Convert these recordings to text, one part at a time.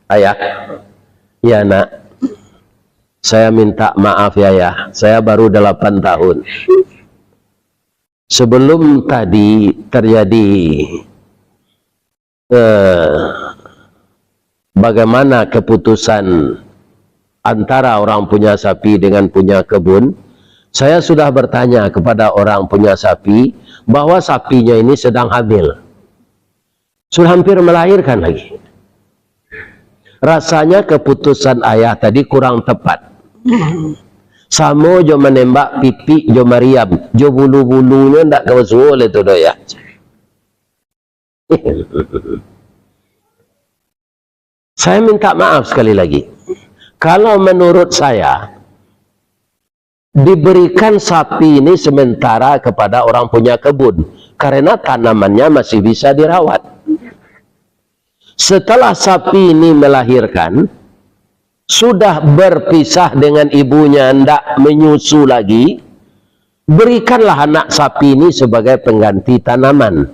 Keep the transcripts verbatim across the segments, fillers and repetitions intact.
"Ayah, ya nak, saya minta maaf ya, Yah, saya baru delapan tahun. Sebelum tadi terjadi, eh, bagaimana keputusan antara orang punya sapi dengan punya kebun, saya sudah bertanya kepada orang punya sapi bahwa sapinya ini sedang hamil. Sudah hampir melahirkan lagi. Rasanya keputusan ayah tadi kurang tepat. Samo jo manembak pipik jo mariam, jo bulu-bulunyo ndak ka basuo lai tu doh, Yah." Saya minta maaf sekali lagi. Kalau menurut saya, diberikan sapi ini sementara kepada orang punya kebun, karena tanamannya masih bisa dirawat. Setelah sapi ini melahirkan, sudah berpisah dengan ibunya, ndak menyusu lagi, berikanlah anak sapi ini sebagai pengganti tanaman.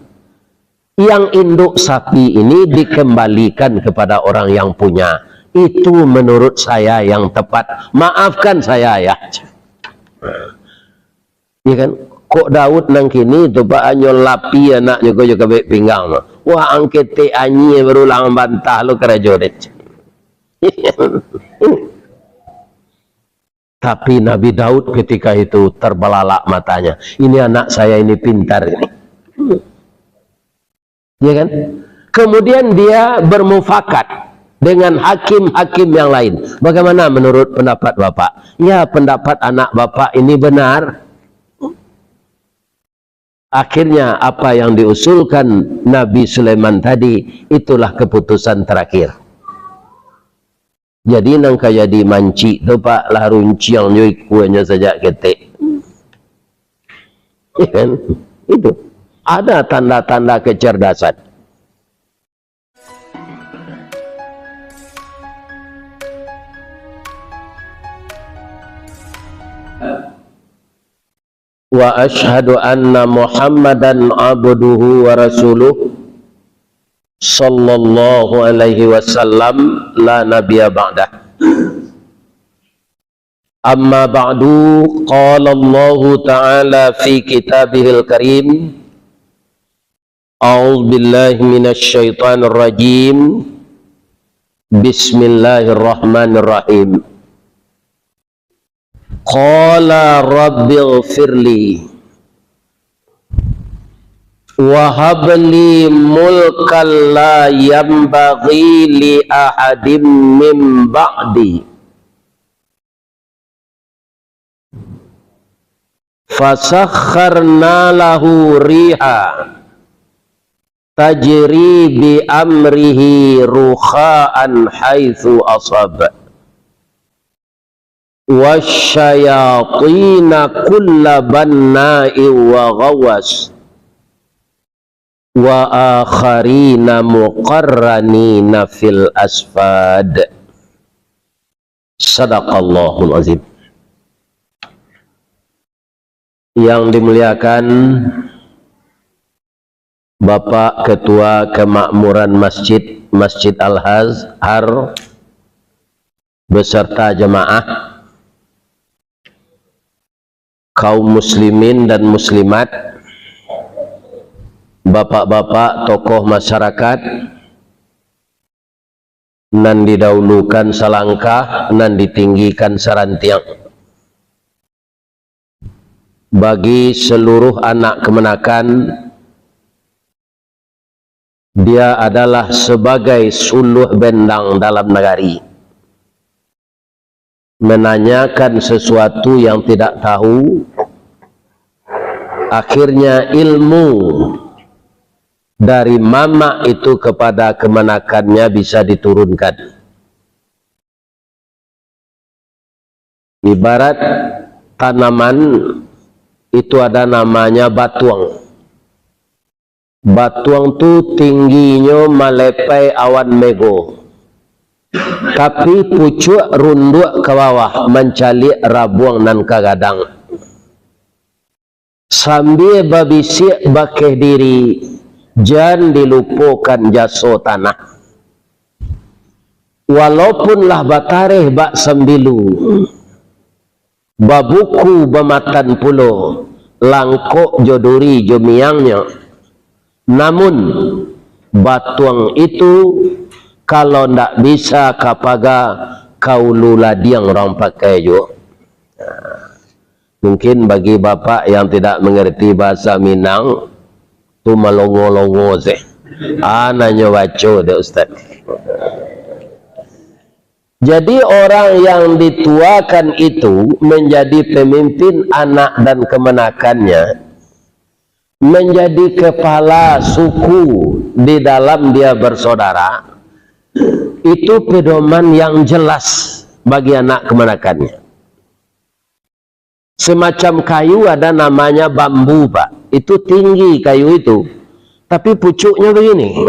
Yang induk sapi ini dikembalikan kepada orang yang punya. Itu menurut saya yang tepat. Maafkan saya, Ayah. Ya kan? Kok Daud nan kini tu, Pak, hanyo lapi anaknyo ko jo kabek pinggang tu. Wah, ang ketek anyia baru lah ang bantah lo karajo deh. Tapi Nabi Daud ketika itu terbelalak matanya. "Ini anak saya ini pintar ini." Ya kan? Kemudian dia bermufakat dengan hakim-hakim yang lain. "Bagaimana menurut pendapat Bapak?" "Ya, pendapat anak Bapak ini benar." Akhirnya, apa yang diusulkan Nabi Sulaiman tadi, itulah keputusan terakhir. Jadi, nan ka jadi mancik tu, Pak, lah runciang jo ikuanyo sajak ketek. Ya kan? Itu. Ada tanda-tanda kecerdasan. Wa asyhadu anna Muhammadan abduhu wa rasuluh, sallallahu alaihi wasallam, la nabiyya ba'dah. Amma ba'du, qala Allahu ta'ala fi kitabihil karim, a'udzu billahi minasy syaithanir rajim. Bismillahirrahmanirrahim. Qala rabbighfirli wa habli mulkan la yanbaghi li ahadim min ba'di. Fasakhkharna lahu riha tajri bi amrihi rukha'an haitsu asab. Wasyayatina kulla banna'in wa ghawwas. Wa akharina muqarranina fil asfad. Sadaqallahul azim. Yang dimuliakan Bapak Ketua Kemakmuran Masjid, Masjid Al-Azhar, beserta jemaah, kaum muslimin dan muslimat, bapak-bapak tokoh masyarakat, nan didahulukan salangkah, nan ditinggikan sarantiang. Bagi seluruh anak kemenakan, dia adalah sebagai suluah bendang dalam nagari. Menanyakan sesuatu yang tidak tahu, akhirnya ilmu dari mamak itu kepada kemenakannya bisa diturunkan. Ibarat tanaman itu ada namanya batuang. Batuang tu tingginyo malepai awan mego, tapi pucuak runduak ka bawah mancaliak rabuang nan ka gadang. Sambia babisiak bakeh diri, jan dilupokan jaso tanah. Walaupun lah batareh bak sambilu, babuku bamatan pulo, langkok jo duri jo miangnyo, namun batuang itu kalau ndak bisa ka paga, ka ulu ladiang urang pakai juo. Mungkin bagi bapak yang tidak mengerti bahasa Minang, tu malongo-longo se. Ah, nanyo baco dek ustaz. Jadi, orang yang dituakan itu menjadi pemimpin anak dan kemanakannya, menjadi kepala suku di dalam dia bersaudara, itu pedoman yang jelas bagi anak kemanakannya. Semacam kayu ada namanya bambu, Pak. Itu tinggi kayu itu, tapi pucuknya begini.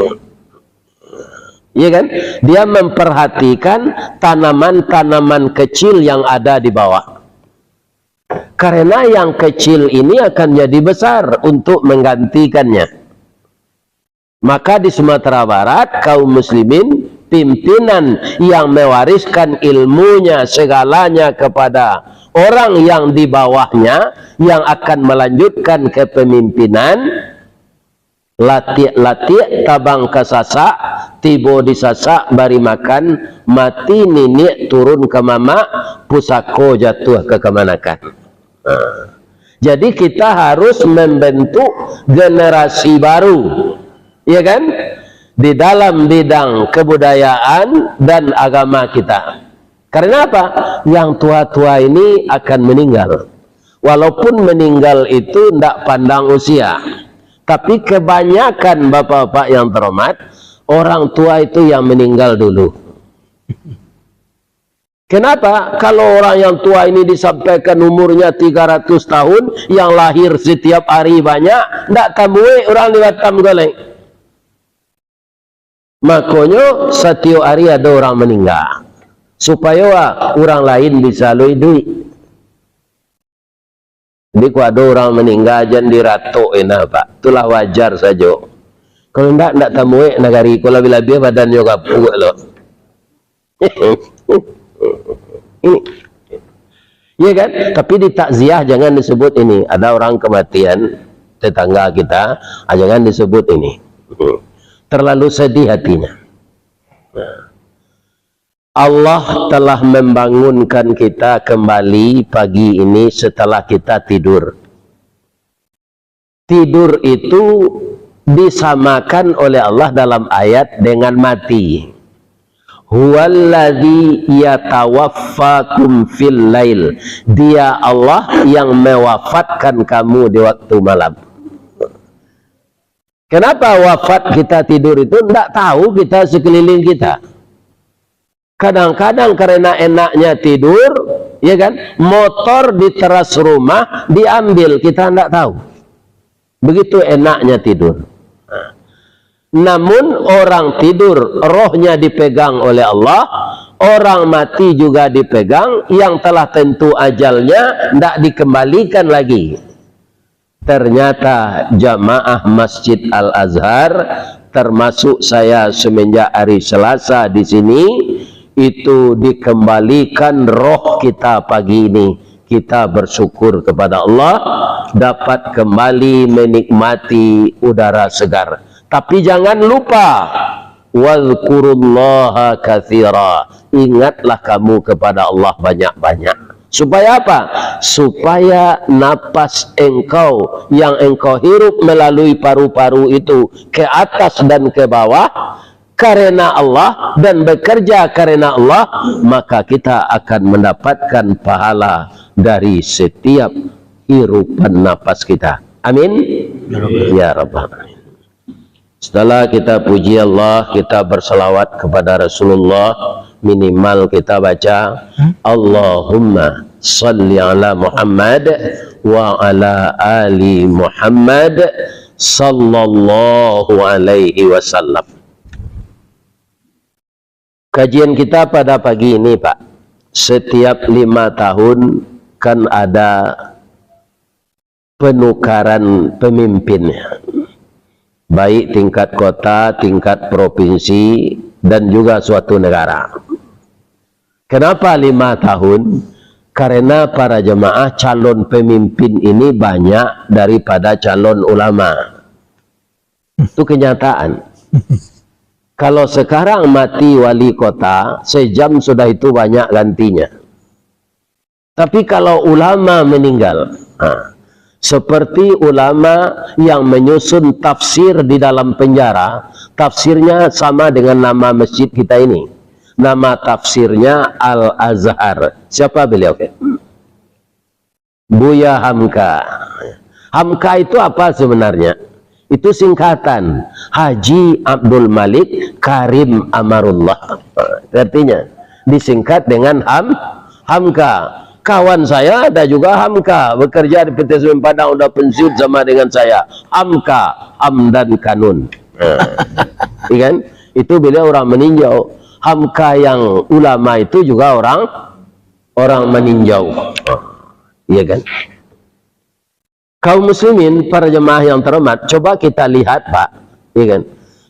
Iya kan? Dia memperhatikan tanaman-tanaman kecil yang ada di bawah. Karena yang kecil ini akan jadi besar untuk menggantikannya. Maka di Sumatera Barat, kaum muslimin, pimpinan yang mewariskan ilmunya segalanya kepada orang yang di bawahnya, yang akan melanjutkan kepemimpinan, latiak-latiak tabang ka Sasak, tibo di Sasak bari makan, mati niniak turun ka mamak, pusako jatuah ka kamanakan. Nah, jadi kita harus membentuk generasi baru, ya kan? Di dalam bidang kebudayaan dan agama kita. Karena apa? Yang tua-tua ini akan meninggal. Walaupun meninggal itu ndak pandang usia, tapi kebanyakan bapak-bapak yang terhormat, orang tua itu yang meninggal dulu. Kenapa? Kalau orang yang tua ini disampaikan umurnya tiga ratus tahun, yang lahir setiap hari banyak, ndak tamuek orang di Batam ko lai. Makonyo, satiok hari ado urang maningga, supayo urang lain bisa lo iduik. Jadi, kok ado urang maningga, jan diratok inyo, Pak. Itulah wajar sajo. Kalau ndak, ndak tamuek nagari ko, labiah-labiah badannyo kapuak lo. Ini. Iya kan? Tapi di takziah jangan disebut ini. Ada orang kematian tetangga kita, ah, jangan disebut ini. Terlalu sedih hatinya. Nah. Allah telah membangunkan kita kembali pagi ini setelah kita tidur. Tidur itu disamakan oleh Allah dalam ayat dengan mati. "Huwallazi yatawaffakum fil lail." Dia Allah yang mewafatkan kamu di waktu malam. Kenapa wafat kita tidur itu? Ndak tahu kita sekeliling kita. Kadang-kadang karena enaknya tidur, ya kan, motor di teras rumah diambil, kita ndak tahu. Begitu enaknya tidur. Namun orang tidur, rohnya dipegang oleh Allah, orang mati juga dipegang, yang telah tentu ajalnya ndak dikembalikan lagi. Ternyata jamaah Masjid Al-Azhar, termasuk saya semenjak hari Selasa di sini, itu dikembalikan roh kita pagi ini. Kita bersyukur kepada Allah, dapat kembali menikmati udara segar. Tapi jangan lupa, "Wazkurullaha katsira." Ingatlah kamu kepada Allah banyak-banyak. Supaya apa? Supaya napas engkau yang engkau hirup melalui paru-paru itu ke atas dan ke bawah karena Allah dan bekerja karena Allah, maka kita akan mendapatkan pahala dari setiap hirupan napas kita. Amin. Ya Rabbal Alamin. Setelah kita puji Allah, kita bersalawat kepada Rasulullah, minimal kita baca, "Allahumma salli ala Muhammad wa ala ali Muhammad sallallahu alaihi wasallam." Kajian kita pada pagi ini, Pak, setiap lima tahun kan ada penukaran pemimpin, baik tingkat kota, tingkat provinsi, dan juga suatu negara. Kenapa lima tahun? Karena para jemaah, calon pemimpin ini banyak daripada calon ulama. Itu kenyataan. Kalau sekarang mati wali kota, sejam sudah itu banyak gantinya. Tapi kalau ulama meninggal, ha, seperti ulama yang menyusun tafsir di dalam penjara, tafsirnya sama dengan nama masjid kita ini. Nama tafsirnya Al-Azhar. Siapa beliau? Buya Hamka. Hamka itu apa sebenarnya? Itu singkatan Haji Abdul Malik Karim Amarullah. Artinya, disingkat dengan Ham-, Hamka. Kawan saya ada juga Hamka, bekerja di P T S M Padang, udah pensiun sama dengan saya. Hamka, Hamdan Kanun. Nah, iya kan? Itu beliau orang meninjau. Hamka yang ulama itu juga orang, orang meninjau. Iya kan? Kaum muslimin, para jemaah yang terhormat, coba kita lihat, Pak, iya kan?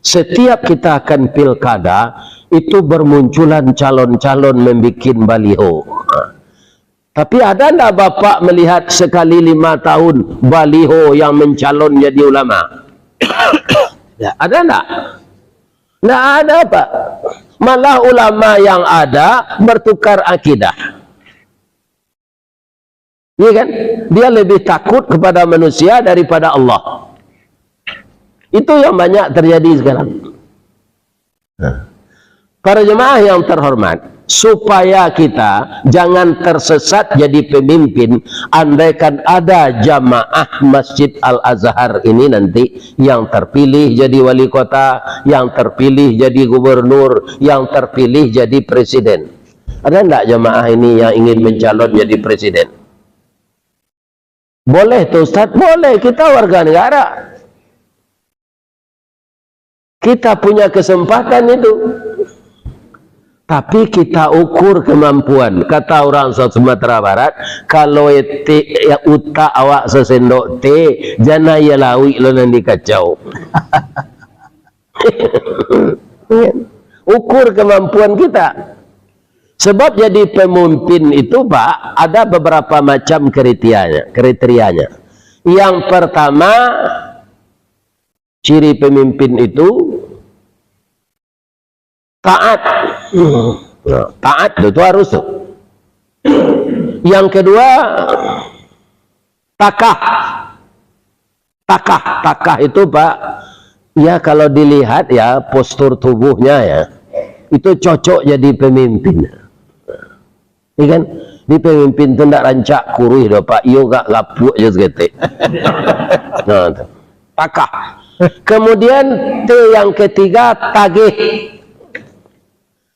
Setiap kita akan pilkada, itu bermunculan calon-calon membikin baliho. Tapi ada ndak Bapak melihat sekali lima tahun baliho yang mencalon jadi ulama? Ya, ada ndak? Ndak ada, Pak. Malah ulama yang ada bertukar akidah. Iya kan? Dia lebih takut kepada manusia daripada Allah. Itu yang banyak terjadi sekarang. Nah, para jemaah yang terhormat, supaya kita jangan tersesat jadi pemimpin, andaikan ada jamaah Masjid Al-Azhar ini nanti yang terpilih jadi wali kota, yang terpilih jadi gubernur, yang terpilih jadi presiden. Ada ndak jamaah ini yang ingin mencalon jadi presiden? Boleh tu, Ustaz? Boleh, kita warga negara. Kita punya kesempatan itu. Tapi kita ukur kemampuan. Kata orang Sumatera Barat, kalau etik, ya, utak awak sasendok teh, jan aia lauik lo nan dikacau. Ukur kemampuan kita. Sebab jadi pemimpin itu, Pak, ada beberapa macam kriterianya, kriterianya. Yang pertama, ciri pemimpin itu taat. Nah, taat itu harus tu. Yang kedua, takah. Takah, takah itu, Pak, ya, kalau dilihat, ya, postur tubuhnya, ya, itu cocok jadi pemimpin. Iya kan? Di pemimpin tu ndak rancak kuruih doh, Pak. Iyo gak gapuak je saketek. Nah, tu. Takah. Kemudian T yang ketiga, tagih.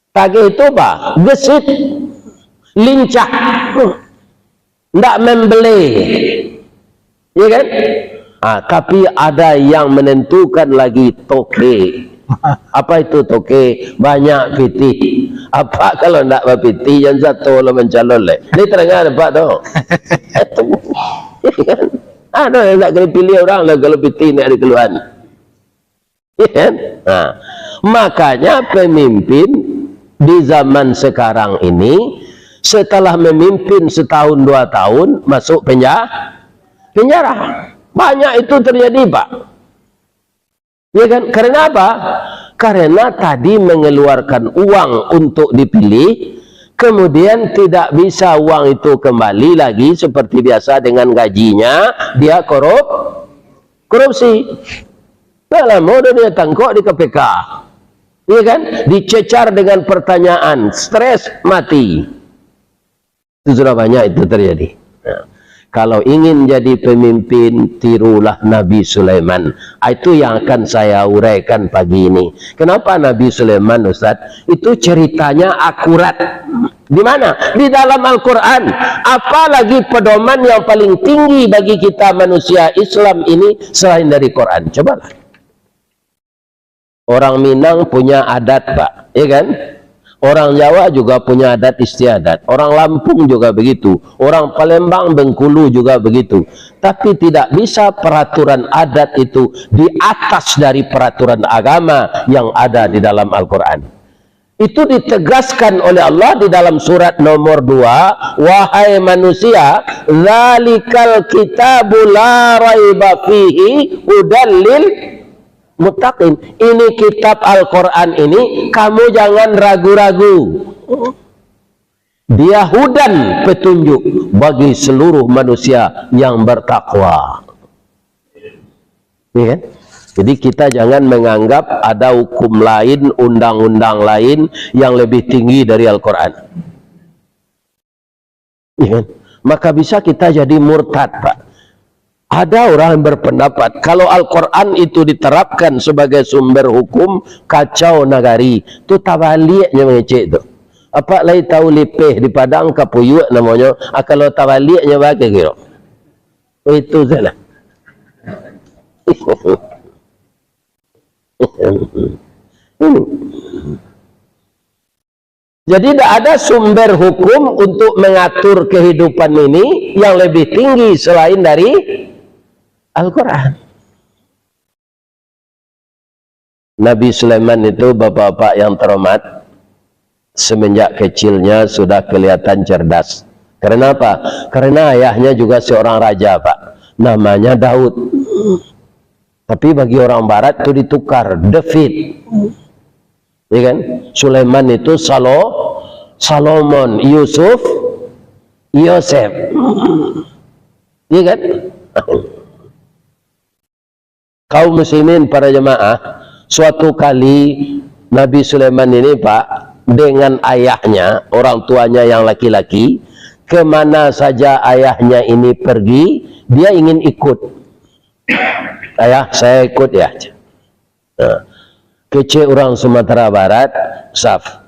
Tagih itu apa? Gesit, lincah, ndak membelai. Iya kan? Ah, tapi ada yang menentukan lagi, toke. Apa itu toke? Banyak pitih. Apa kalau ndak bapitih, jan sato lo mancalon leh. Ni terangah nampak tu. Itu. Iya kan? Ada yang ndak kena pilih orang lah kalau pitih ndak ada keluhan. Iya kan? Nah, makanya pemimpin di zaman sekarang ini, setelah memimpin setahun dua tahun, masuk penja-, penjara. Banyak itu terjadi, Pak. Ya kan? Karena apa? Karena tadi mengeluarkan uang untuk dipilih, kemudian tidak bisa uang itu kembali lagi seperti biasa dengan gajinya, dia korup-, korupsi. Dah lamo dah dia tangkok di K P K. Iya kan? Dicecar dengan pertanyaan, stres, mati. Itu sudah banyak itu terjadi. Ya. Kalau ingin jadi pemimpin, tirulah Nabi Sulaiman. Ah, itu yang akan saya uraikan pagi ini. Kenapa Nabi Sulaiman, Ustaz? Itu ceritanya akurat. Di mana? Di dalam Al-Quran. Apalagi pedoman yang paling tinggi bagi kita manusia Islam ini selain dari Quran? Cobalah. Orang Minang punya adat, Pak. Ya kan? Orang Jawa juga punya adat istiadat. Orang Lampung juga begitu. Orang Palembang, Bengkulu juga begitu. Tapi tidak bisa peraturan adat itu di atas dari peraturan agama yang ada di dalam Al-Quran. Itu ditegaskan oleh Allah di dalam surat nomor dua, "Wahai manusia, dzalikal kitabu la raiba fihi hudal lil muttaqin." Ini kitab Al-Quran ini, kamu jangan ragu-ragu. Dia hudan, petunjuk bagi seluruh manusia yang bertakwa. Ya kan? Jadi kita jangan menganggap ada hukum lain, undang-undang lain yang lebih tinggi dari Al-Quran. Ya kan? Maka bisa kita jadi murtad, Pak. Ada orang yang berpendapat, kalau Al-Quran itu diterapkan sebagai sumber hukum, kacau nagari. Tu tabaliaknyo mangecek tu. Apak lai tahu lipeh di Padang, kapuyuak namonyo. Ah, kalau tabaliaknyo, baa kiro. Itu salah. Ini. Jadi, tidak ada sumber hukum untuk mengatur kehidupan ini yang lebih tinggi selain dari Al-Quran. Nabi Sulaiman itu, bapak-bapak yang terhormat, semenjak kecilnya sudah kelihatan cerdas. Karena apa? Karena ayahnya juga seorang raja, Pak. Namanya Daud. Tapi bagi orang barat tu ditukar, David. Ya kan? Sulaiman itu Salo-, Salomon, Yusuf, Yosef. Ya kan? Kaum muslimin, para jemaah, suatu kali Nabi Sulaiman ini, Pak, dengan ayahnya, orang tuanya yang laki-laki, kemana saja ayahnya ini pergi, dia ingin ikut. "Ayah, saya ikut ya." Nah, kecek urang Sumatera Barat, Saf.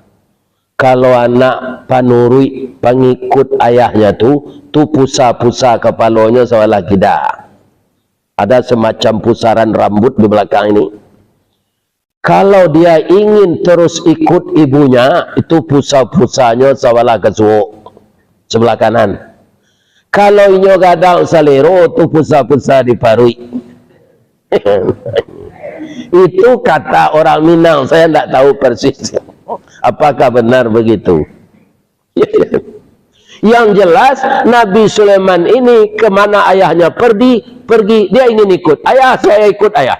Kalau anak panuruik, pangikut ayahnya tu, tu pusa-pusa kapalonyo sabalah kida. Ada semacam pusaran rambut di belakang ini. Kalau dia ingin terus ikut ibunya, itu pusa-pusanyo sabalah ka suok, sebelah kanan. Kalau inyo gadang salero, tu pusa-pusa di paruik. Itu kata orang Minang, saya ndak tahu persis apakah benar begitu. Yang jelas, Nabi Sulaiman ini kemana ayahnya pergi, pergi, dia ingin ikut. "Ayah, saya ikut, Ayah."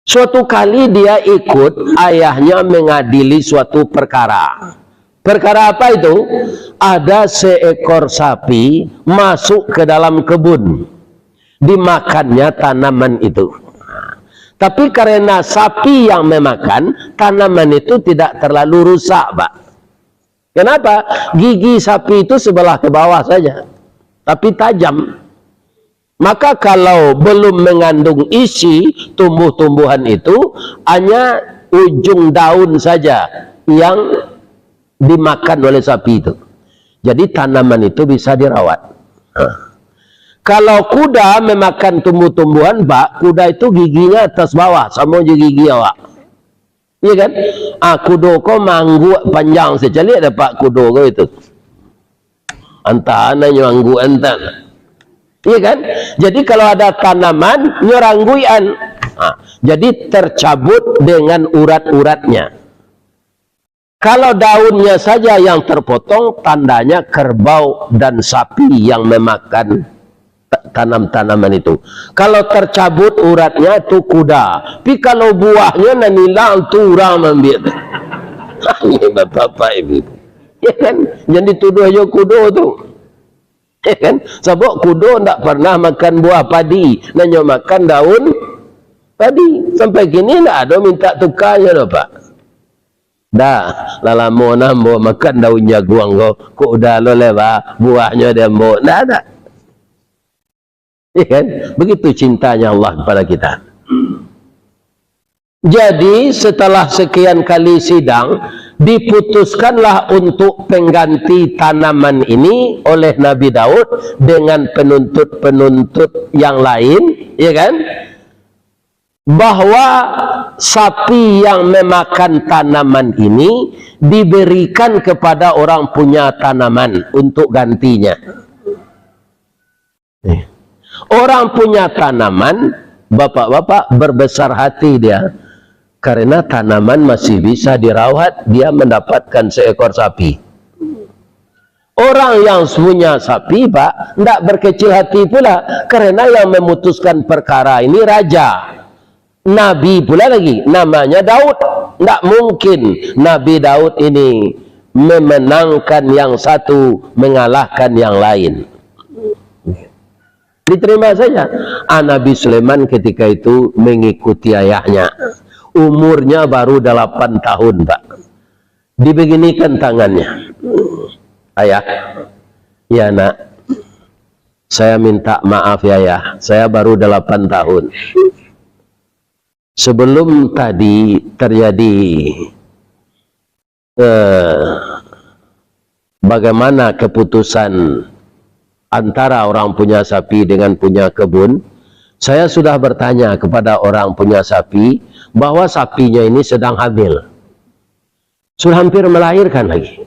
Suatu kali dia ikut ayahnya mengadili suatu perkara. Perkara apa itu? Ada seekor sapi masuk ke dalam kebun. Dimakannya tanaman itu. Tapi karena sapi yang memakan, tanaman itu tidak terlalu rusak, Pak. Kenapa? Gigi sapi itu sebelah ke bawah saja, tapi tajam. Maka kalau belum mengandung isi tumbuh-tumbuhan itu, hanya ujung daun saja yang dimakan oleh sapi itu. Jadi tanaman itu bisa dirawat. Nah. Kalau kuda memakan tumbuh-tumbuhan, Pak, kuda itu giginya atas bawah, samo jo gigi awak. Iya kan? Ah, kudo ko maangguak panjang, caliak dek Apak kudo ko itu. Antah nanyo angguak antah. Iya kan? Jadi kalau ada tanaman, nyo rangguikan. Ah, jadi tercabut dengan urat-uratnya. Kalau daunnya saja yang terpotong, tandanya kerbau dan sapi yang memakan ta-, tanam-tanaman itu. Kalau tercabut uratnya, tu kuda. Tapi kalau buahnyo nan ilang, tu urang maambiak. Ini bapak-bapak ini. Ya kan? Jan dituduah jo kudo tu. Ya kan? Sabab kudo ndak pernah makan buah padi. Nan nyo makan daun padi. Sampai kini ndak ado minta tukanyo doh, Pak. Dah, lah lamo nah ambo makan daun jaguang ko, kok udah lo lewat buahnyo di ambo. Ndak ada. Ya kan? Begitu cintanya Allah kepada kita. Jadi, setelah sekian kali sidang, diputuskanlah untuk pengganti tanaman ini oleh Nabi Daud dengan penuntut-penuntut yang lain, ya kan? Bahwa sapi yang memakan tanaman ini diberikan kepada orang punya tanaman untuk gantinya. Eh. Orang punya tanaman, bapak-bapak, berbesar hati dia. Karena tanaman masih bisa dirawat, dia mendapatkan seekor sapi. Orang yang punya sapi, Pak, ndak berkecil hati pula, karena yang memutuskan perkara ini raja. Nabi pula lagi, namanya Daud. Ndak mungkin Nabi Daud ini memenangkan yang satu, mengalahkan yang lain. Diterima saja. Ah, Nabi Sulaiman ketika itu mengikuti ayahnya. Umurnya baru delapan tahun, Pak. Dibeginikan tangannya. "Ayah, ya nak, saya minta maaf ya, Yah. Saya baru delapan tahun. Sebelum tadi terjadi, eh, bagaimana keputusan antara orang punya sapi dengan punya kebun, saya sudah bertanya kepada orang punya sapi bahwa sapinya ini sedang hamil. Sudah hampir melahirkan lagi.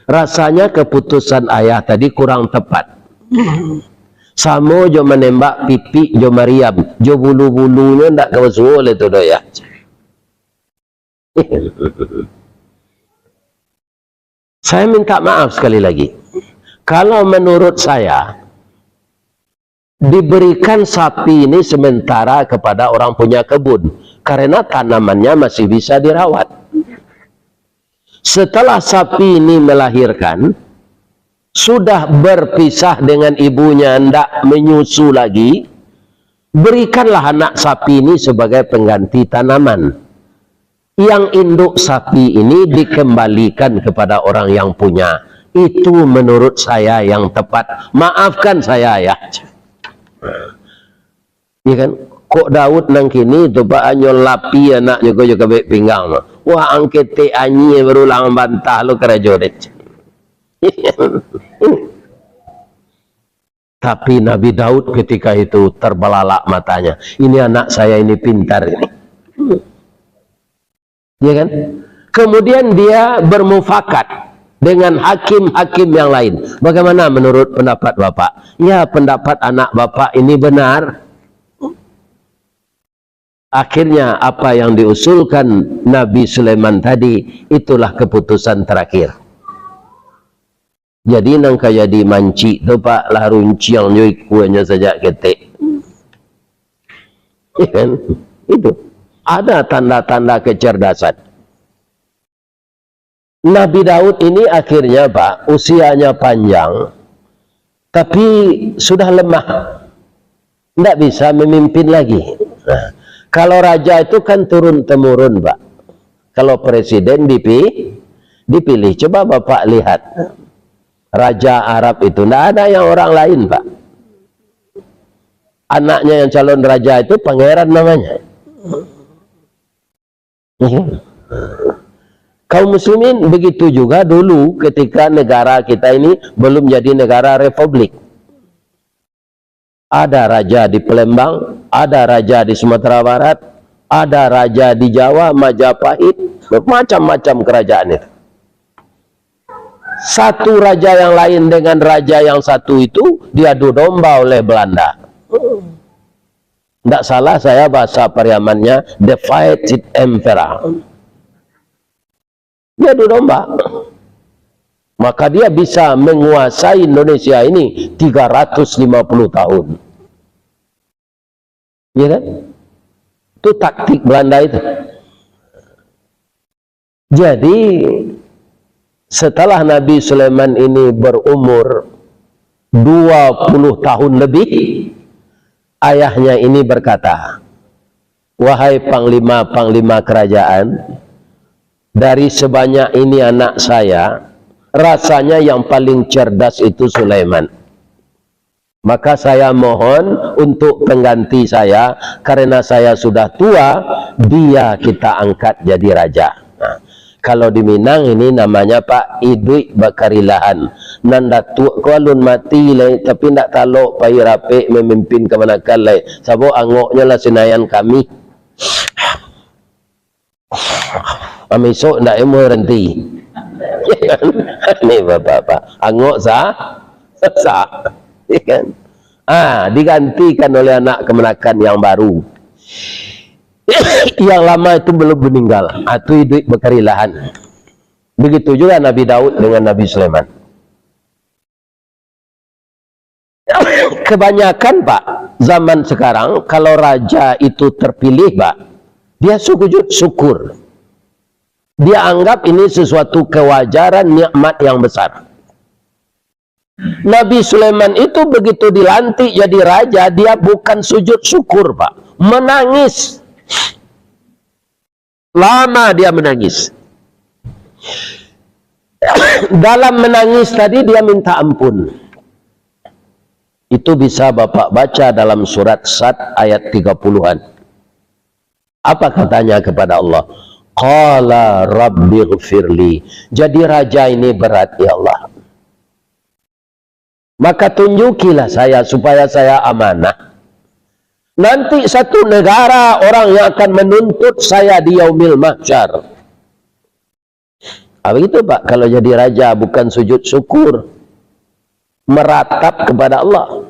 Rasanya keputusan ayah tadi kurang tepat. Samo jo manembak pipik jo mariam, jo bulu-bulunyo ndak ka basuo lai tu doh, Yah." Saya minta maaf sekali lagi. Kalau menurut saya, diberikan sapi ini sementara kepada orang punya kebun, karena tanamannya masih bisa dirawat. Setelah sapi ini melahirkan, sudah berpisah dengan ibunya, ndak menyusu lagi, berikanlah anak sapi ini sebagai pengganti tanaman. Yang induk sapi ini dikembalikan kepada orang yang punya. Itu menurut saya yang tepat. Maafkan saya, ya. Iya kan? Kok Daud nan kini tu, Pak, hanyo lapi anaknyo ko jo kabek pinggang tu. Wah, ang ketek anyia baru lah bantah lo karajo deh. Tapi Nabi Daud ketika itu terbelalak matanya. "Ini anak saya ini pintar ini." Ya kan? Kemudian dia bermufakat dengan hakim-hakim yang lain. "Bagaimana menurut pendapat Bapak?" "Ya, pendapat anak Bapak ini benar." Akhirnya, apa yang diusulkan Nabi Sulaiman tadi, itulah keputusan terakhir. Jadi, nan ka jadi mancik tu, Pak, lah runciang jo ikuanyo sajak ketek. Ya kan? Itu. Ada tanda-tanda kecerdasan. Nabi Daud ini akhirnya, Pak, usianya panjang, tapi sudah lemah. Ndak bisa memimpin lagi. Nah, kalau raja itu kan turun-temurun, Pak. Kalau presiden dipi-, dipilih. Coba Bapak lihat. Raja Arab itu, ndak ada yang orang lain, Pak. Anaknya yang calon raja itu pangeran namanya. Iya. Kaum muslimin, begitu juga dulu ketika negara kita ini belum jadi negara republik. Ada raja di Palembang, ada raja di Sumatera Barat, ada raja di Jawa, Majapahit, macam-macam kerajaan itu. Satu raja yang lain dengan raja yang satu itu diadu domba oleh Belanda. Ndak salah saya bahasa Pariamannya, the fighting emperor. Diadu domba. Maka dia bisa menguasai Indonesia ini tiga ratus lima puluh tahun. Ya kan? Itu taktik Belanda itu. Jadi, setelah Nabi Sulaiman ini berumur dua puluh tahun lebih, ayahnya ini berkata, "Wahai panglima-panglima kerajaan, dari sebanyak ini anak saya, rasanya yang paling cerdas itu Sulaiman. Maka saya mohon untuk pengganti saya, karena saya sudah tua, dia kita angkat jadi raja." Nah, kalau di Minang ini namanya, Pak, iduik bakarilahan. Nan datuak ko alun mati lai, tapi ndak talok pai rapek memimpin kamanakan lai. Sabab angoknyo lah sinayan kami. Amisok ndak emo berhenti. Ni bapak-bapak. Angok sah? Sah. Ya kan? Ah, digantikan oleh anak kamanakan yang baru. Yang lama itu belum meninggal, ah, itu hidup berkerilahan. Begitu juga Nabi Daud dengan Nabi Sulaiman. Kebanyakan, Pak, zaman sekarang, kalau raja itu terpilih, Pak, dia sujud syukur. Dia anggap ini sesuatu kewajaran, nikmat yang besar. Nabi Sulaiman itu begitu dilantik jadi raja, dia bukan sujud syukur, Pak. Menangis. Lama dia menangis. Dalam menangis tadi, dia minta ampun. Itu bisa Bapak baca dalam surat Sad ayat tiga puluhan. Apa katanya kepada Allah? Qala rabbighfirli. Jadi raja ini berat, ya Allah. Maka tunjukilah saya supaya saya amanah. Nanti satu negara orang yang akan menuntut saya di Yaumil Mahsyar. Ah, begitu, Pak, kalau jadi raja bukan sujud syukur, meratap kepada Allah.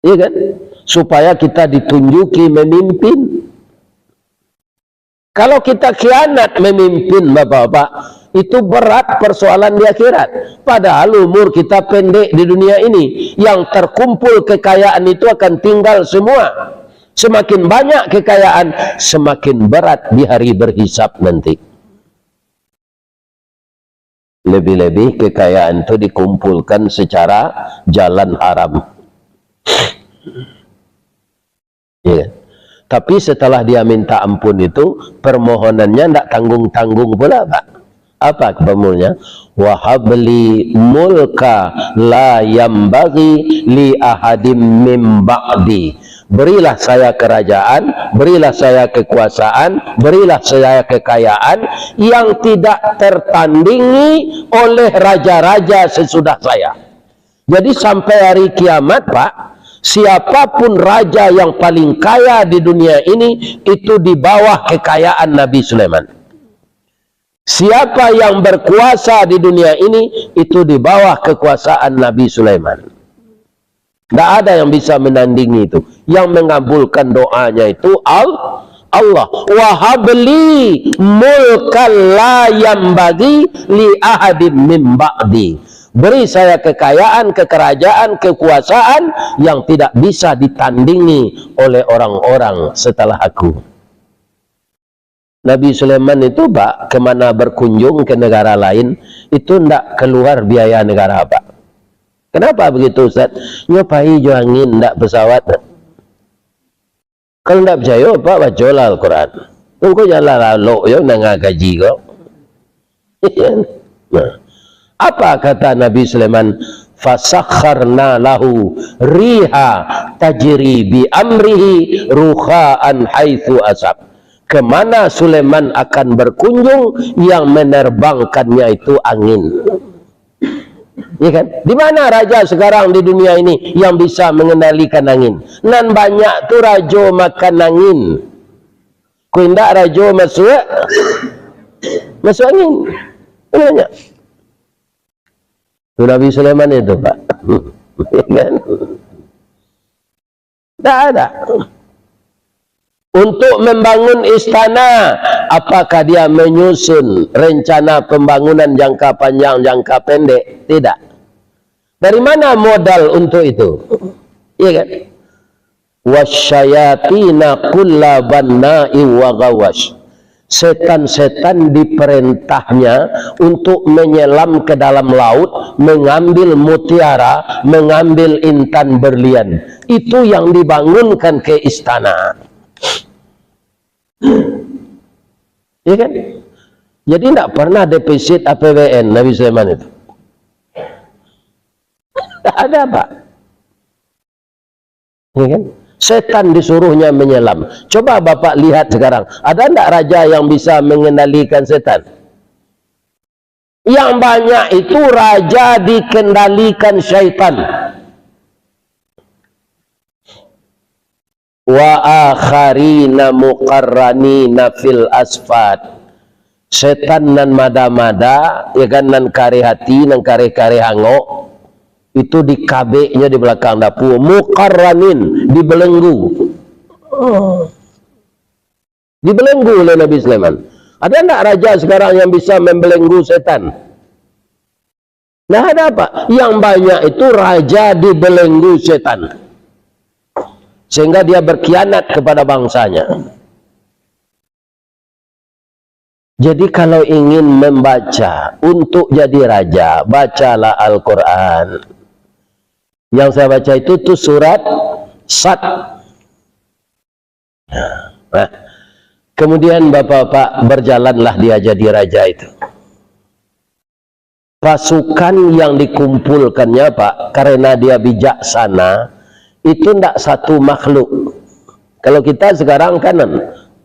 Iya kan? Supaya kita ditunjuki memimpin. Kalau kita khianat memimpin, Bapak-bapak, itu berat persoalan di akhirat. Padahal umur kita pendek di dunia ini, yang terkumpul kekayaan itu akan tinggal semua. Semakin banyak kekayaan, semakin berat di hari berhisab nanti. Lebih-lebih kekayaan tu dikumpulkan secara jalan haram. Ya. Tapi setelah dia minta ampun itu, permohonannya ndak tanggung-tanggung pula, Pak. Apa permohonannya? Wahabli mulka la yambaghi li ahadim mim ba'di. Berilah saya kerajaan, berilah saya kekuasaan, berilah saya kekayaan yang tidak tertandingi oleh raja-raja sesudah saya. Jadi, sampai hari kiamat, Pak, siapapun raja yang paling kaya di dunia ini, itu di bawah kekayaan Nabi Sulaiman. Siapa yang berkuasa di dunia ini, itu di bawah kekuasaan Nabi Sulaiman. Ndak ada yang bisa menandingi itu. Yang mengabulkan doanya itu Al-, Allah. Wahabli mulkan la yambaghi li ahadim min ba'di. Beri saya kekayaan, kekerajaan, kekuasaan yang tidak bisa ditandingi oleh orang-orang setelah aku. Nabi Sulaiman itu, Pak, kemana berkunjung ke negara lain, itu ndak keluar biaya negara, Pak. Kenapa begitu, Ustaz? Nyo pai jo angin, ndak pesawat. Kalau ndak picayo, Pak, bacolah Al-Quran. Engkau janganlah lalok jo nanga kaji ko. Nah, apa kata Nabi Sulaiman? Fasakharna lahu riha tajri bi amrihi rukha'an haitsu asab. Kemana Sulaiman akan berkunjung, yang menerbangkannya itu angin. Ya kan? Di mana raja sekarang di dunia ini yang bisa mengendalikan angin? Nan banyak tu rajo makan angin. Kok indak rajo masuak, masuak angin. Kan banyak. Tu Nabi Sulaiman itu, Pak. Kan? Tak ada. Untuk membangun istana, apakah dia menyusun rencana pembangunan jangka panjang, jangka pendek? Tidak. Dari mana modal untuk itu? Iya kan? Wasyayatina kulla banna'in wa ghawasy. Setan-setan diperintahnya untuk menyelam ke dalam laut, mengambil mutiara, mengambil intan berlian. Itu yang dibangunkan ke istana. Ya kan? Jadi, ndak pernah defisit A P B N Nabi Sulaiman itu. Ndak ada, Pak. Ya kan? Setan disuruhnya menyelam. Coba Bapak lihat sekarang, ada ndak raja yang bisa mengendalikan setan? Yang banyak itu raja dikendalikan syaitan. Wa akharina muqarranina fil asfad. Setan nan mada-mada, ya kan, nan kareh ati, nan kareh-kareh angok, itu dikabeknyo di balakang dapua, muqarranin, dibelenggu. Dibelenggu oleh Nabi Sulaiman. Ada ndak raja sekarang yang bisa membelenggu setan? Nah, ada apa? Yang banyak itu raja dibelenggu setan. Sehingga dia berkhianat kepada bangsanya. Jadi, kalau ingin membaca untuk jadi raja, bacalah Al-Quran. Yang saya baca itu tuh surat Sad. Nah, kemudian bapak-bapak berjalanlah dia jadi raja itu. Pasukan yang dikumpulkannya, Pak, karena dia bijaksana, itu ndak satu makhluk. Kalau kita sekarang kan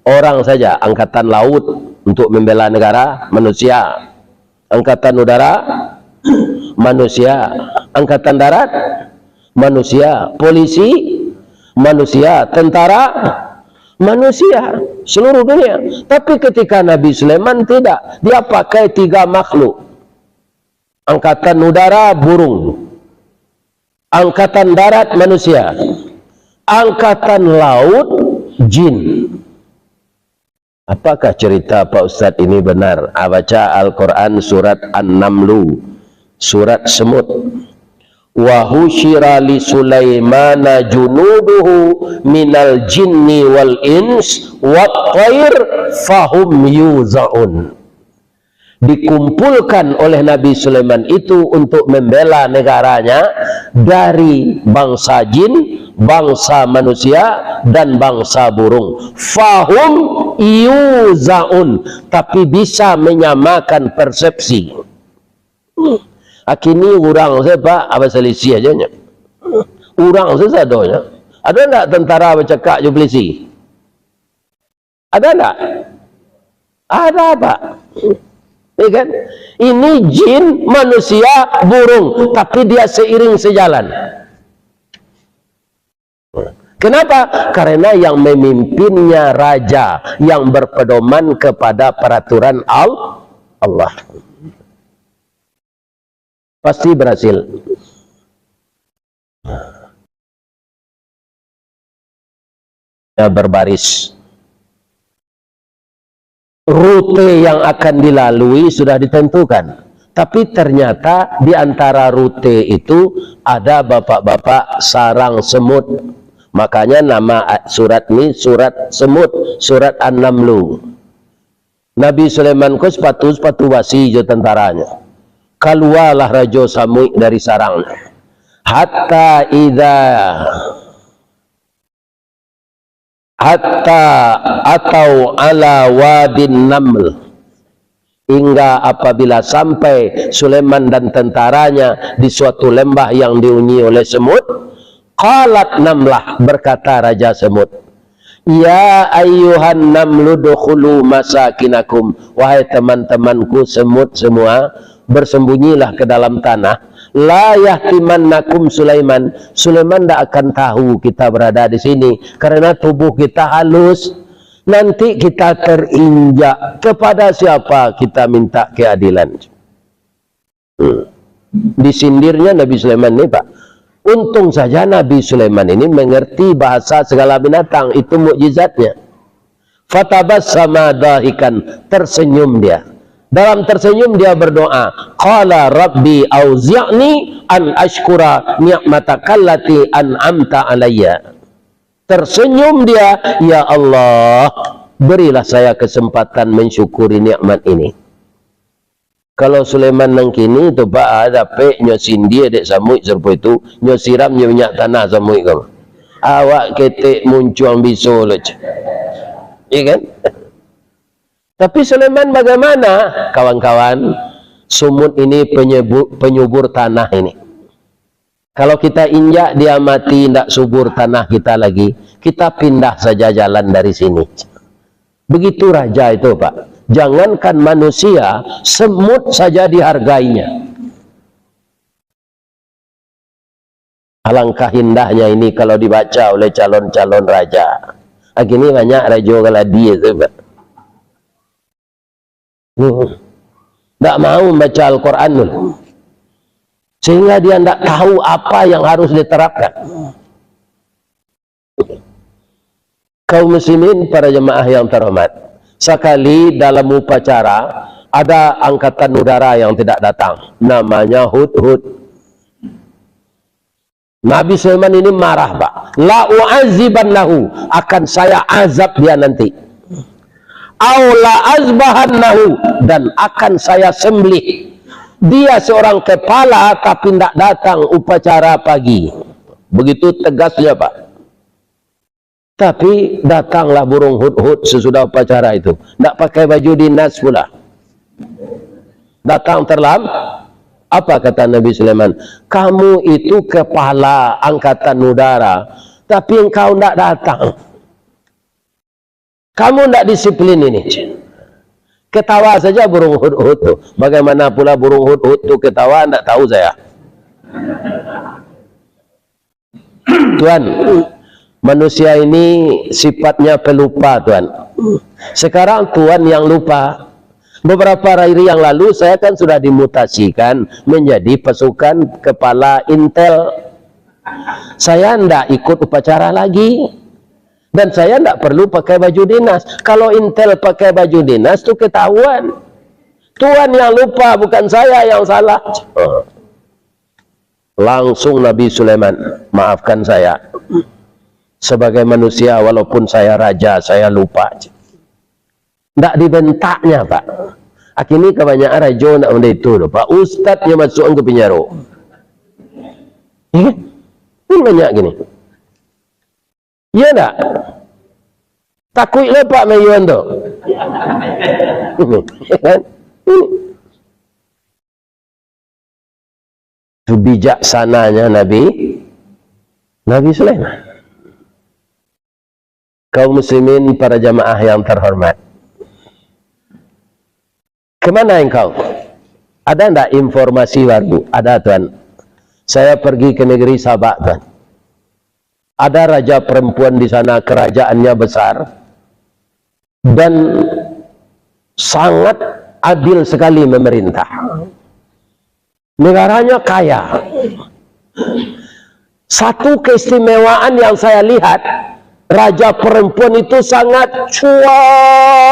orang saja, angkatan laut untuk membela negara, manusia. Angkatan udara, manusia. Angkatan darat, manusia. Polisi, manusia. Tentara, manusia. Seluruh dunia. Tapi ketika Nabi Sulaiman tidak, dia pakai tiga makhluk. Angkatan udara, burung. Angkatan darat, manusia. Angkatan laut, jin. Apakah cerita Pak Ustadz ini benar? Ah, baca Al-Quran surat An-Namlu, surat semut. "Wa husyira li Sulaimana junuduhu minal jinni wal ins wat thair fahum yuzaun." Dikumpulkan oleh Nabi Sulaiman itu untuk membela negaranya dari bangsa jin, bangsa manusia, dan bangsa burung. Fahum yuzaun, tapi bisa menyamakan persepsi. Akini urang sajo, Pak, aba salisiah aja nyo. Urang sajo sadonyo. Ada ndak tentara bacakak jo polisi? Ada ndak? Ada, Pak. Ya kan? Ini jin, manusia, burung, tapi dia seiring sejalan. Kenapa? Karena yang memimpinnya raja yang berpedoman kepada peraturan Al-, Allah. Pasti berhasil. Ya, berbaris. Rute yang akan dilalui sudah ditentukan. Tapi ternyata di antara rute itu ada bapak-bapak sarang semut. Makanya nama a-, surat ni surat semut, surat An-Namlu. Nabi Sulaiman ko sepatu, sepatu basi jo tentaranya. Kalualah Rajo Samuik dari sarangnyo. Hatta idza, hatta atau ala wadin naml. Hingga apabila sampai Sulaiman dan tentaranya di suatu lembah yang dihuni oleh semut, qalat namlah, berkata Raja Semut, "Ya ayyuhan namlu dukhulu masakinakum, wahai teman-temanku semut semua, bersembunyilah ke dalam tanah. La yahtimannakum Sulaiman, Sulaiman ndak akan tahu kita berada di sini, karena tubuh kita halus. Nanti kita terinjak, kepada siapa kita minta keadilan?" Hmm. Disindirnya Nabi Sulaiman ni, Pak. Untung saja Nabi Sulaiman ini mengerti bahasa segala binatang, itu mukjizatnya. Fatabassama dahikan, tersenyum dia. Dalam tersenyum dia berdoa, qala rabbi auzi'ni an ashkura ni'mataka allati an'amta alayya. Tersenyum dia, "Ya Allah, berilah saya kesempatan mensyukuri nikmat ini." Kalau Sulaiman nan kini tu, Pak, ah, dapek nyo sindia dek samuik sarupo itu, nyo siram nyo minyak tanah samuik ko. Awak ketek muncuang biso lo, cek. Iya kan? Tapi Sulaiman bagaimana, kawan-kawan? Sumut ini penyebu-, penyubur tanah ini. Kalau kita injak, dia mati, indak subur tanah kita lagi, kita pindah saja jalan dari sini. Begitu raja itu, Pak. Jangankan manusia, semut saja dihargainya. Alangkah indahnya ini kalau dibaca oleh calon-calon raja. Ah, kini banyak rajo kaladi itu, Pak. Hmm. Ndak mau membaca Al-Quran tu. Sehingga dia ndak tahu apa yang harus diterapkan. Kaum muslimin, para jemaah yang terhormat, sakali dalam upacara, ada angkatan udara yang tidak datang, namanya hudhud. Nabi Sulaiman ini marah, Pak. "La u'azibannahu, akan saya azab dia nanti. Au la azbahannahu, dan akan saya sembelih. Dia seorang kepala, tapi ndak datang upacara pagi." Begitu tegasnya, Pak. Tapi datanglah burung hudhud sesudah upacara itu. Ndak pakai baju dinas pula. Datang terlam-, apa kata Nabi Sulaiman? "Kamu itu kepala angkatan udara, tapi engkau ndak datang. Kamu ndak disiplin ini." Ketawa saja burung hudhud tu. Bagaimana pula burung hudhud tu ketawa, ndak tahu saya. Tuan, manusia ini sifatnya pelupa, Tuan. Sekarang Tuan yang lupa. Beberapa hari yang lalu, saya kan sudah dimutasikan menjadi pasukan kepala intel. Saya ndak ikut upacara lagi. Dan saya ndak perlu pakai baju dinas. Kalau intel pakai baju dinas tu ketahuan. Tuan yang lupa, bukan saya yang salah. Langsung Nabi Sulaiman, "Maafkan saya. Sebagai manusia, walaupun saya raja, saya lupa." Ndak dibentaknya, Pak. Kini kebanyakan rajo ndak benda itu tu, Pak. Ustadnyo masuakan ke penjaro. Ya kan? Ini banyak gini. Iya ndak? Takuik lepak mayuan tu. Ya kan? Ini. Itu bijaksananya Nabi, Nabi Sulaiman. Kaum muslimin, para jamaah yang terhormat. Kemana engkau? Ada ndak informasi baru? Ada, Tuan. Saya pergi ke negeri Sabak, Tuan. Ada raja perempuan di sana, kerajaannya besar dan sangat adil sekali memerintah. Negaranya kaya. Satu keistimewaan yang saya lihat, raja perempuan itu sangat cantik,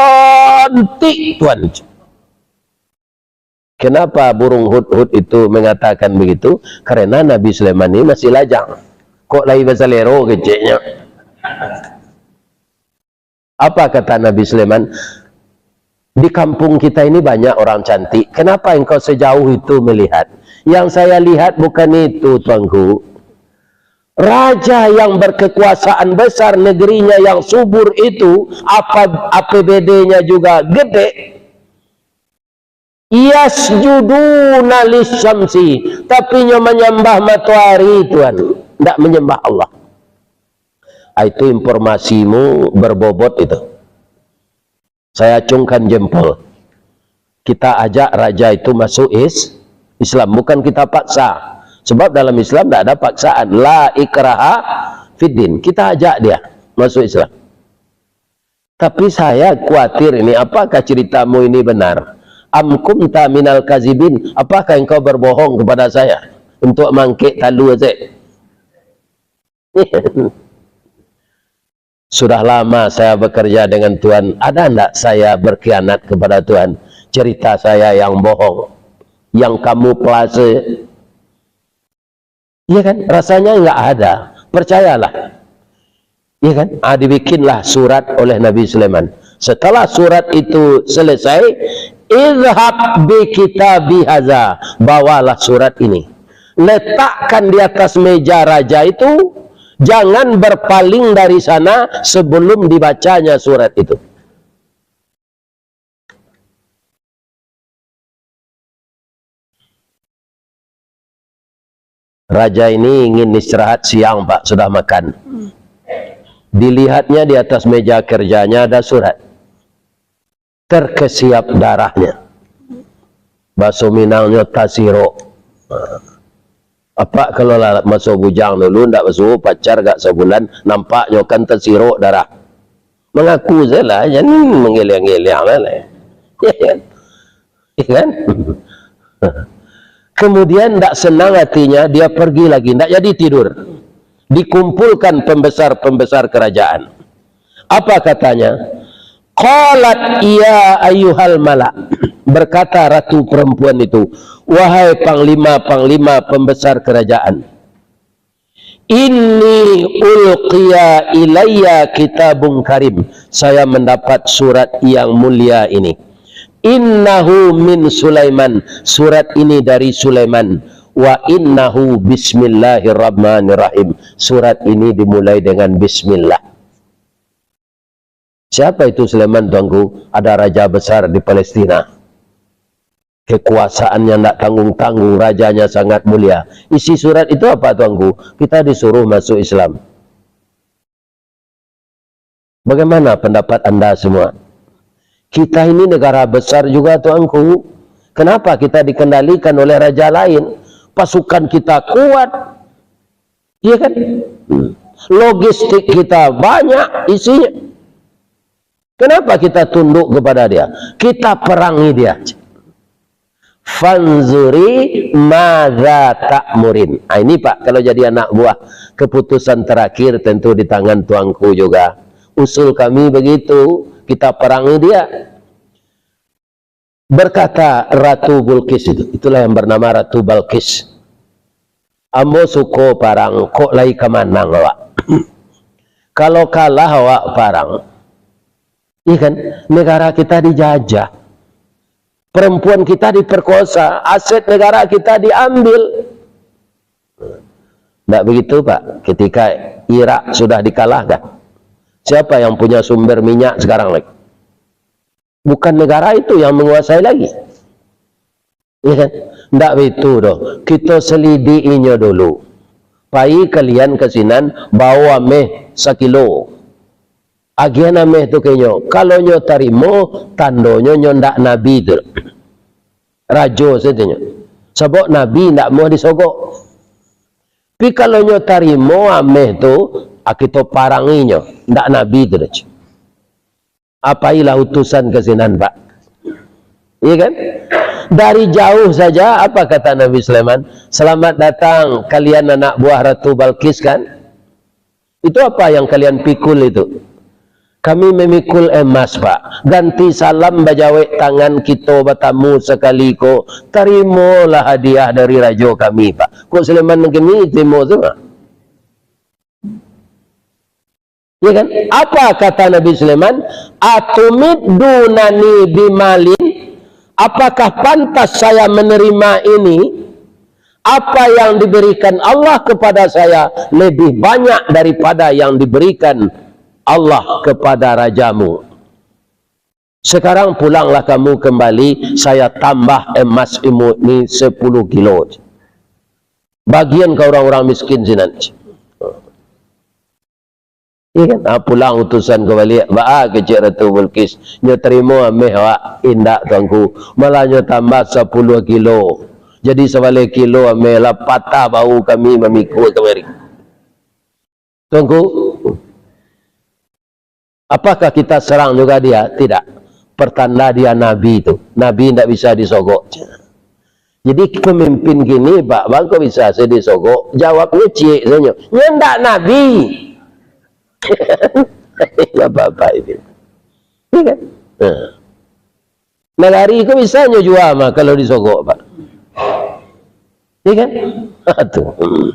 Tuan. Kenapa burung hudhud itu mengatakan begitu? Karena Nabi Sulaiman ini masih lajang. Kok lai basalero keceknya? Apa kata Nabi Sulaiman? "Di kampung kita ini banyak orang cantik. Kenapa engkau sejauh itu melihat?" "Yang saya lihat bukan itu, Tuanku. Raja yang berkekuasaan besar, negerinya yang subur itu, apa, A P B D-nya juga gede, yasjuduna lisyamsi, tapi nyo manyambah matoari, Tuan, ndak manyambah Allah." Ah, itu informasimu berbobot itu. Saya acungkan jempol. Kita ajak raja itu masuk is-, Islam, bukan kita paksa. Sebab dalam Islam ndak ada paksaan. La ikraha fiddin. Kita ajak dia masuk Islam. Tapi saya khawatir ini, apakah ceritamu ini benar? Am kunta minal kazibin, apakah engkau berbohong kepada saya untuk mangkek talua saja? Sudah lama saya bekerja dengan Tuhan, ada ndak saya berkhianat kepada Tuhan? Cerita saya yang bohong, yang kamu pelase. Iya kan? Rasanya nggak ada. Percayalah. Iya kan? Ah, dibikinlah surat oleh Nabi Sulaiman. Setelah surat itu selesai, "Izhab bi kitabi haza, bawalah surat ini. Letakkan di atas meja raja itu, jangan berpaling dari sana sebelum dibacanya surat itu." Raja ini ingin istirahat siang, Pak, sudah makan. Dilihatnya di atas meja kerjanya ada surat. Terkesiap darahnya. Baso Minangnyo tasirok. Apak kalau lah maso bujang dulu, ndak basuo pacar agak sabulan, nampaknyo kan tasirok darah. Mangaku sajolah, jan manggeleng-geleng lah. Ya kan? Ya kan? Kemudian ndak senang hatinya, dia pergi lagi, ndak jadi tidur. Dikumpulkan pembesar-pembesar kerajaan. Apa katanya? Qalat, "Ya ayyuhal mala'," berkata ratu perempuan itu, "Wahai panglima-panglima pembesar kerajaan, inni ulqiya ilayya kitabun karim, saya mendapat surat yang mulia ini. Innahu min Sulaiman, surat ini dari Sulaiman. Wa innahu bismillahirrahmanirrahim, surat ini dimulai dengan bismillah." Siapa itu Sulaiman, Tuanku? Ada raja besar di Palestina. Kekuasaannya ndak tanggung-tanggung, rajanya sangat mulia. Isi surat itu apa, Tuanku? Kita disuruh masuk Islam. Bagaimana pendapat anda semua? Kita ini negara besar juga, Tuanku. Kenapa kita dikendalikan oleh raja lain? Pasukan kita kuat, iya kan? Hmm. Logistik kita banyak isinya. Kenapa kita tunduk kepada dia? Kita perangi dia. Fanzuri madza ta'murin. Ah, ini, Pak, kalau jadi anak buah, keputusan terakhir tentu di tangan Tuanku juga. Usul kami begitu, kita perangi dia. Berkata Ratu Bulqis itu, itulah yang bernama Ratu Balqis, "Ambo suko parang, kok lai ka manang awak. Kalau kalah awak parang, iya kan, negara kita dijajah, perempuan kita diperkosa, aset negara kita diambil." Ndak begitu, Pak. Ketika Irak sudah dikalahkan, siapa yang punya sumber minyak sekarang lagi? Bukan negara itu yang menguasai lagi. Iya kan? Ndak begitu doh. Kito selidiki inyo dulu. Pai kalian ka sinan, bawa ameh sakilo. Agiah ameh tu ka inyo. Kalau nyo tarimo, tandonyo nyo ndak nabi tu. Rajo sajo nyo. Sabab nabi ndak amuah disogok. Tapi kalau nyo tarimo ameh tu, ah, kito parangi nyo. Ndak nabi tu doh. Apailah utusan ka sinan, Pak. Iya kan? Dari jauh saja, apa kata Nabi Sulaiman? "Selamat datang, kalian anak buah Ratu Balqis, kan? Itu apa yang kalian pikul itu?" "Kami mamikul emas, Pak. Ganti salam bajawek tangan kito batamu sakali ko, tarimolah hadiah dari rajo kami, Pak." Kok Sulaiman kini tarimo tu, Pak? Ya kan? Apa kata Nabi Sulaiman? "Atumiddunani bimalin?" Apakah pantas saya menerima ini? Apa yang diberikan Allah kepada saya lebih banyak daripada yang diberikan Allah kepada rajamu. Sekarang pulanglah kamu kembali, saya tambah emas imu ni sepuluh kilo. Bagian ka urang-urang miskin sinan. Iya kan? Ah, pulang utusan ka baliak. Baa kecek Ratu Balqis? Nyo tarimo ameh awak? Indak, Tuanku. Malah nyo tambah sapuluah kilo. Jadi sabaleh kilo ameh lah patah bahu kami mamikul kamari. Tuanku, apakah kita serang juga dia? Tidak. Pertanda dia nabi tu. Nabi indak bisa disogok. Jadi pemimpin kini, Pak, bangko bisa se disogok, jawabnyo ciek sajo. Nyo ndak nabi. Apa-apa itu. Iya kan? Nah. Nagari ko bisa nyo jua mah kalau disogok, Pak. Iya kan? Tuh. Hmm.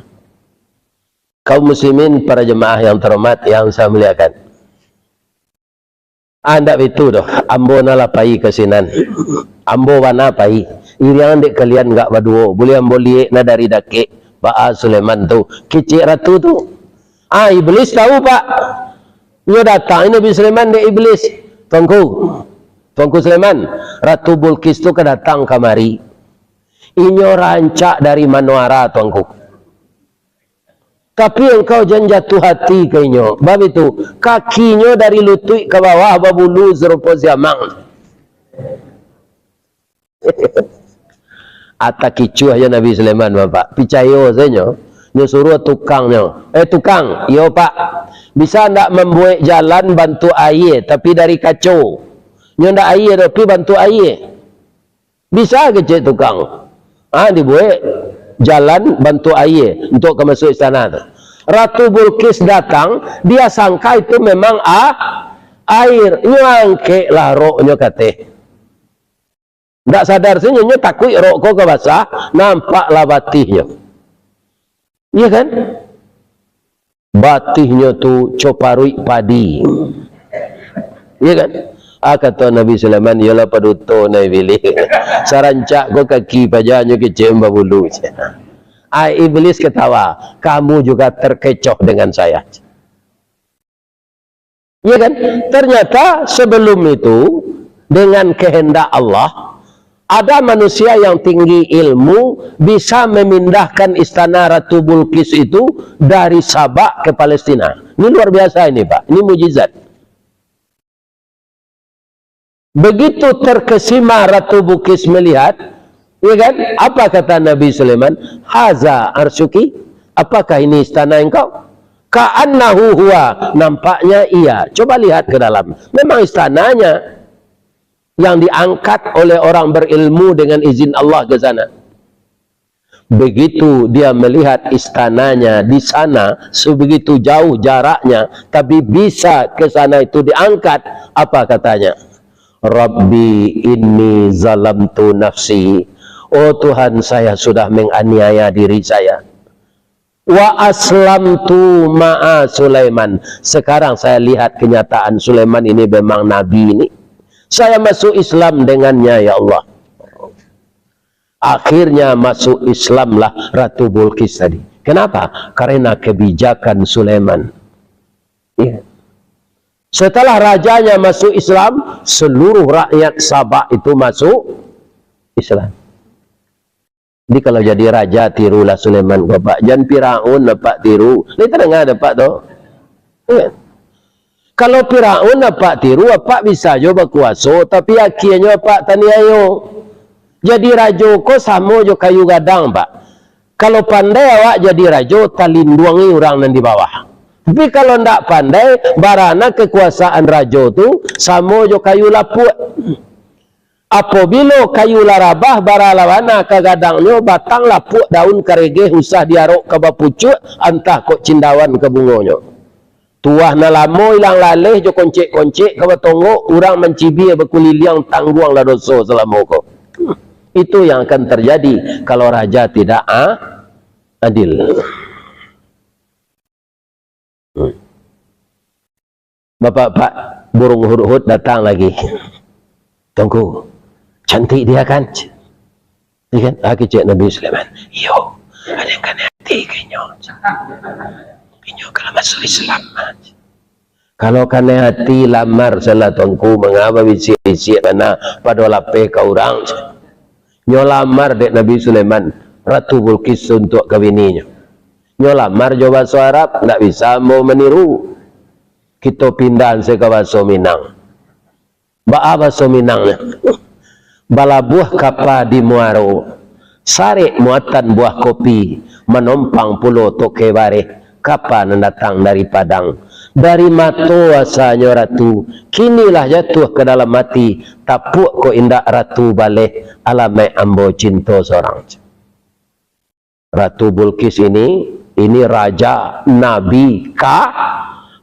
Kaum muslimin, para jemaah yang terhormat, yang saya muliakan. Ah, ndak baitu doh. Ambo nan lah pai ka sinan. Ambo bana pai. Iriang dek kalian gak baduo. Buliah ambo liek nah dari dakek. Baa Sulaiman tu. Kicik ratu tu. Ah, Iblis tahu, Pak. Nyo datang Nabi Sulaiman dek Iblis. "Tuanku. Tuanku Sulaiman, Ratu Bulqis tu ka datang kamari. Inyo rancak dari manoara, Tuanku. Tapi engkau jan jatuah hati ka inyo." Bab itu, kakinyo dari lutuik ka bawah babulu sarupo siamang. Ata kicuah jo Nabi Sulaiman, Bapak. Picayo sajo. Nyo suruah tukangnyo, "Eh, tukang." "Iyo, Pak." "Bisa ndak mambuek jalan bantuak aia, tapi dari kaco? Nyo ndak aia doh, tapi bantuak aia." "Bisa," kecek tukang. Ah, dibuek jalan bantuak aia untuak ka masuak istana tu. Ratu Bulqis datang, dia sangka itu memang a-, air. Nyo angkeklah roknyo kateh. Ndak sadar sajo, nyo takuik rok ko ka basah, nampaklah batihnyo. Iya kan? Batihnyo tu coparuik padi. Iya kan? Ah, kato Nabi Sulaiman, "Iyolah paduto, nah Iblis. Sarancak ko kaki paja, nyo kecek babulu." Ah, Iblis ketawa, "Kamu juga terkecoh dengan saya." Iya kan? Ternyata sebelum itu, dengan kehendak Allah, ada manusia yang tinggi ilmu bisa memindahkan istana Ratu Bulqis itu dari Sabak ke Palestina. Ini luar biasa ini, Pak. Ini mujizat. Begitu terkesima Ratu Bulqis melihat, ya kan? Apa kata Nabi Sulaiman? "Haza arsyuki? Apakah ini istana engkau?" "Ka'annahu huwa, nampaknya iya." Coba lihat ke dalam. Memang istananya yang diangkat oleh orang berilmu dengan izin Allah ke sana. Begitu dia melihat istananya di sana, sebegitu jauh jaraknya, tapi bisa ke sana itu diangkat, apa katanya? "Rabbi inni zalamtu nafsi." "Oh Tuhan, saya sudah menganiaya diri saya. Wa aslamtu ma'a Sulaiman." Sekarang saya lihat kenyataan, Sulaiman ini memang nabi ini. Saya masuk Islam dengannya, ya Allah. Akhirnya masuk Islamlah Ratu Bulqis tadi. Kenapa? Karena kebijakan Sulaiman. Iya. Setelah rajanya masuk Islam, seluruh rakyat Sabak itu masuk Islam. Jadi kalau jadi raja, tirulah Sulaiman ko, Pak. Jan Firaun apak tiru. Lai tadanga dek apak tu? Iya. Kalau Firaun apak tiru, apak bisa jo bakuaso, tapi akienyo apak taniayo. Jadi rajo ko samo jo kayu gadang, Pak. Kalau pandai awak jadi rajo, talinduangi urang nan di bawah. Tapi kalau ndak pandai, barana kekuasaan rajo tu samo jo kayu lapuak. Apobilo kayu lah rabah, bara lah bana ka gadangnyo, batang lapuak, daun karegeh, usah diarok ka bapucuak, antah kok cindawan ka bungonyo. Tuah nan lamo ilang laleh jo koncek-koncek ka batonggok, urang mancibia bakuliliang, tangguanglah doso salamo ko. Itu yang akan terjadi kalau raja tidak a-, adil. Hmm. Bapak-bapak, burung hudhud datang lagi. "Tuanku, cantik dia kan?" Iya kan? Ah, kecek Nabi Sulaiman. "Iyo, ado nan kanai ati ka inyo. Inyo ka lah masuak Islam." "Kalau kanai ati, lamar salah Tuanku, manga babisiak-bisiak bana, pado lapeh ka urang." Nyo lamar dek Nabi Sulaiman, Ratu Bulqis untuak ka bininyo. Nyo lamar jo baso Arab, ndak bisa ambo maniru. Kito pindah se ka baso Minang. Baa baso Minangnyo? Balabuah kapa di muaro, sarek muatan buah kopi, manompang pulo toke bareh, kapa nan datang dari Padang. Dari mato asanyo Ratu, kini lah jatuah ka dalam ati, tapuak kok indak Ratu baleh, alamaik ambo cinto sorang. Ratu Bulqis ini, ini raja, nabi, ka-,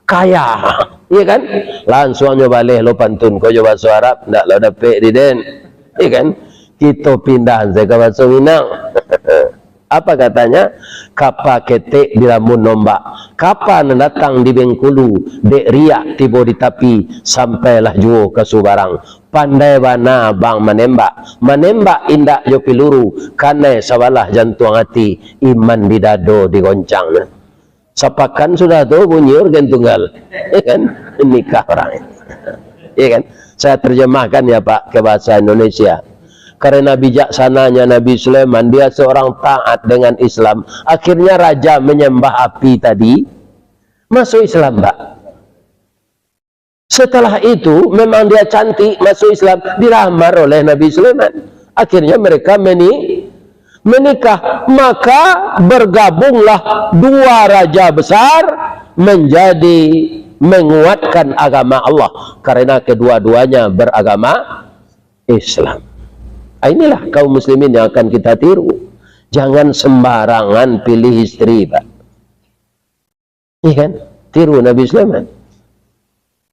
kaya. Iya kan? Lansuang nyo baleh lo pantun ko jo baso Arab, ndak lo dapek di den. Iya kan? Kito pindah se ka baso Minang. Apa katanya? Kapa ketek dilamun ombak, kapa nan datang di Bengkulu, dek riak tibo di tapi, sampailah juo ka subarang. Pandai bana abang manembak, manembak indak jo piluru, kanai sabalah jantuang ati, iman di dado digoncang. Sapakan sudah tu bunyi organ tunggal, ya kan? Nikah orang. Ya kan? Saya terjemahkan ya, Pak, ke bahasa Indonesia. Karena bijaksananya Nabi Sulaiman, dia seorang taat dengan Islam. Akhirnya raja menyembah api tadi masuk Islam, Pak. Setelah itu, memang dia cantik, masuk Islam, dilamar oleh Nabi Sulaiman. Akhirnya mereka meni-, menikah. Maka bergabunglah dua raja besar menjadi menguatkan agama Allah. Karena kedua-duanya beragama Islam. Ah, inilah kaum muslimin yang akan kita tiru. Jangan sembarangan pilih istri, Pak. Iya kan? Tiru Nabi Sulaiman.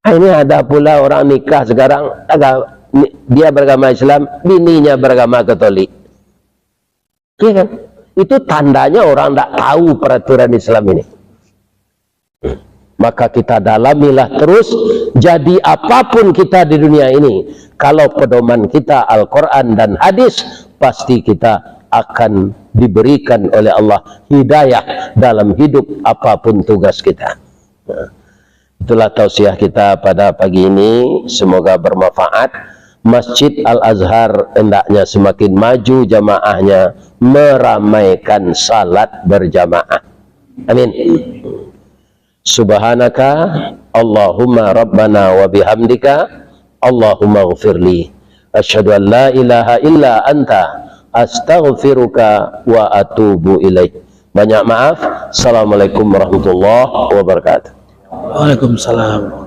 Ah, ini ada pula orang nikah sekarang, aga-, ni-, dia beragama Islam, bininya beragama Katolik. Iya kan? Itu tandanya orang ndak tahu peraturan Islam ini. Maka kita dalamilah terus, jadi apapun kita di dunia ini, kalau pedoman kita Al-Quran dan hadis, pasti kita akan diberikan oleh Allah hidayah dalam hidup apapun tugas kita. Nah, itulah tausiah kita pada pagi ini. Semoga bermanfaat. Masjid Al-Azhar hendaknya semakin maju jamaahnya, meramaikan salat berjamaah. Amin. Subhanaka Allahumma Rabbana wa bihamdika, Allahumma ghafirli. Asyhadu an la ilaha illa anta, astaghfiruka wa atubu ilaik. Banyak maaf. Assalamualaikum warahmatullahi wabarakatuh. Waalaikumsalam.